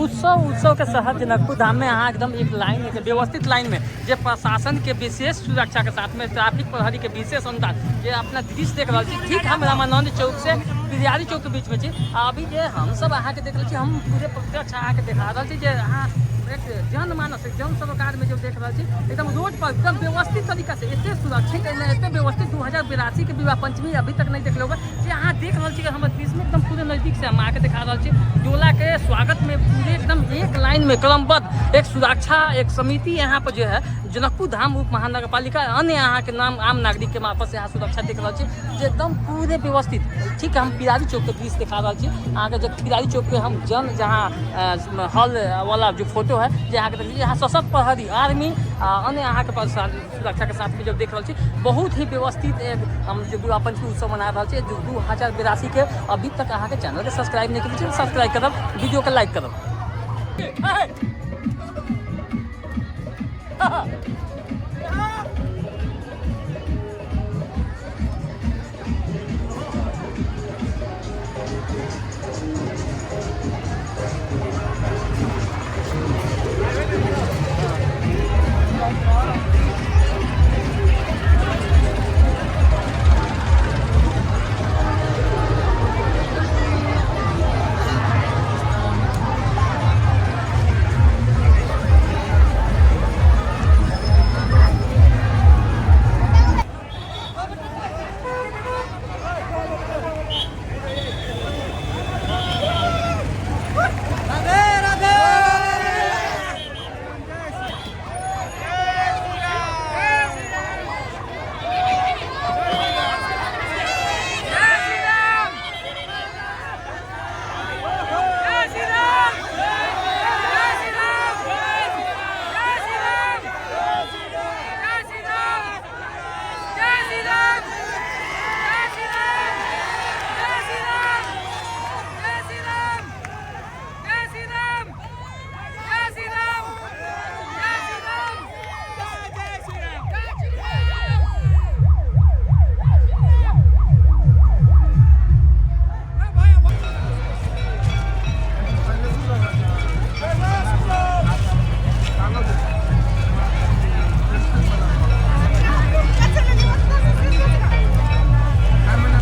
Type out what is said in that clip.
उत्सव उत्सव के शहर जनकपुर धाम में अहाँ एकदम एक लाइन, एक व्यवस्थित लाइन में जे प्रशासन के विशेष सुरक्षा के साथ में, ट्रैफिक प्रहरी के विशेष अनुदान, जे अपना दृश्य देख रहल छी। ठीक हम रामानंद चौक से बिरियारी चौक के बीच में छी। आ अभी जे हमसब अहाँके देख रहल छी, हम पूरे प्रत्यक्ष अहाँके देखा रहल छी जे अहाँ एक जनमानस, एक जन सरोकार में जो देख रहल छी, एकदम रोड पर एकदम व्यवस्थित तरीका से, एते सुरक्षित, एते व्यवस्थित 2082 के विवाह पंचमी अभी तक नहीं देखले होगा। जे अहाँ देख रहल छी हमर दृश्य में, एकदम पूरे नजदीक से हम अहाँके देखा रहल छी, डोला के स्वागत में पूरे एकदम एक लाइन में क्रमबद्ध एक सुरक्षा, एक समिति यहाँ पर जो है जनकपुर धाम उप महानगर पालिका, अन्य अहाँ के नाम आम नागरिक के मार्फत से यहाँ सुरक्षा देख रहल छी जे एकदम पूरे व्यवस्थित। ठीक हम पिरारी चौक के दृश्य देखा रहल छी अहाँके, जे पिरारी चौक के हम जन जहाँ हॉल वाला जो फोटो है जे अहाँके देख, यहाँ सशक्त प्रहरी, आर्मी, अन्य अहाँके पास सुरक्षा के साथ में जब देख रहल छी, बहुत ही व्यवस्थित एक हम जो विवाह पंचमी उत्सव मना रहल छी 2082 के। अभी तक अहाँके चैनल के सब्सक्राइब नहीं केने छी, सब्सक्राइब करब, वीडियो के लाइक करब।